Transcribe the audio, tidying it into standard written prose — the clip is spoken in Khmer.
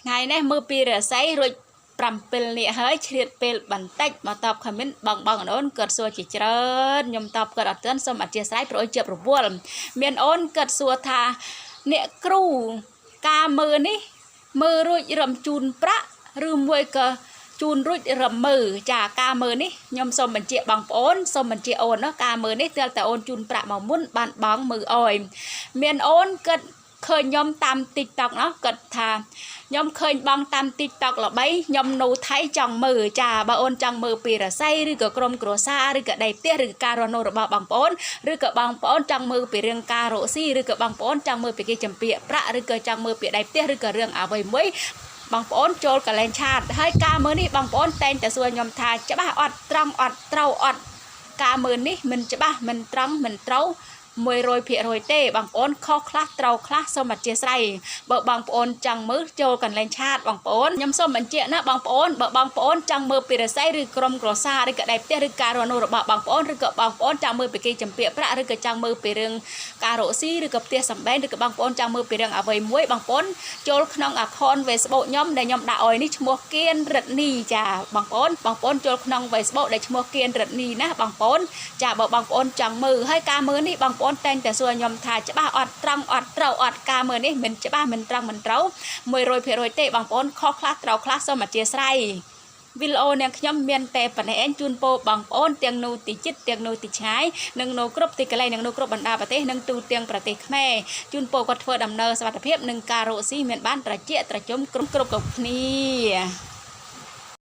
ថ្ងៃនេះមើលពីរស័យរួច7នាក់ហើយឆ្លៀតពេលបន្តិចមកតប comment បងបងអូនគាត់សួរជាច្រើនខ្ញុំតបគាត់អត់ទាន់សូមអធិស្ឋានព្រោះជាប្រវល់មានអូនគាត់សួរថាអ្នកគ្រូការមើលនេះមើលរួចរំជូនប្រាក់ឬមួយក៏ជូនរួចរំមើចាការមើលនេះខ្ញុំសូមបញ្ជាក់បងប្អូនសូមបញ្ជាក់អូនណាការមើលនេះទាល់តែអូនជូនប្រាក់មកមុនបានបងមើលអោយមានអូនគិតឃើញខ្ញុំតាម TikTok ណោះគាត់ថាខ្ញុំឃើញបងតាម TikTok ល្បីខ្ញុំនៅថៃចង់មើលចាបើអូនចង់មើលពីរស័យឬក៏ក្រុមគ្រួសារឬក៏ដីផ្ទះឬក៏ការរស់នៅរបស់បងប្អូនឬក៏បងប្អូនចង់មើលពីរឿងការរកស៊ីឬក៏បងប្អូនចង់មើលពីគេចម្ពាកប្រាក់ឬក៏ចង់មើលពីដីផ្ទះឬក៏រឿងអ្វីមួយបងប្អូនចូលកន្លែង chat ហើយការមើលនេះបងប្អូនតែងតែសួរខ្ញុំថាច្បាស់អត់ត្រង់អត់ត្រូវអត់ការមើលនេះមិនច្បាស់មិនត្រង់មិនត្រូវ100%ទេបងប្អូនខុសខ្លះត្រូវខ្លះសូមអធិស្ឋានបើបងប្អូនចង់មើលចូលកន្លែង chat បងប្អូនខ្ញុំសូមបញ្ជាក់ណាបងប្អូនបើបងប្អូនចង់មើលពីរស័យឬក្រុមគ្រួសារឬក៏ដៃផ្ទះឬការរស់នៅរបស់បងប្អូនឬក៏បងប្អូនចង់មើលពីគេចម្ពាកប្រាក់ឬក៏ចង់មើលពីរឿងការរកស៊ីឬក៏ផ្ទះសម្បែងឬក៏បងប្អូនចង់មើលពីរឿងអ្វីមួយបងប្អូនចូលក្នុង account Facebook ខ្ញុំដែលខ្ញុំដាក់អោយនេះឈ្មោះគៀនរិទ្ធនីចាបងប្អូនបងប្អូនចូលក្នុង Facebook ដែលឈ្មោះគៀនរិទ្ធនីណាបងប្អូនចាបើបងប្អូនចង់មើលហើយការមើលនេះបងប្អូនតែងតែសួរខ្ញុំថាច្បាស់អត់ត្រង់អត់ត្រូវអត់ការមើលនេះមិនច្បាស់មិនត្រង់មិនត្រូវ100%ទេបងប្អូនខុសខ្លះត្រូវខ្លះសូមអធិស្ឋានវីដេអូនាងខ្ញុំមានតែប៉ុណ្ណេះឯងជូនពរបងប្អូនទាំងនៅទីជិតទាំងនៅទីឆ្ងាយនិងនៅគ្រប់ទីកន្លែងនិងនៅគ្រប់បណ្ដាប្រទេសនិងទូទាំងប្រទេសខ្មែរជូនពរគាត់ធ្វើដំណើរសុវត្ថិភាពនិងការរកស៊ីមានបានត្រជាក់ត្រជុំគ្រប់គ្រប់គ្រប់គ្នា។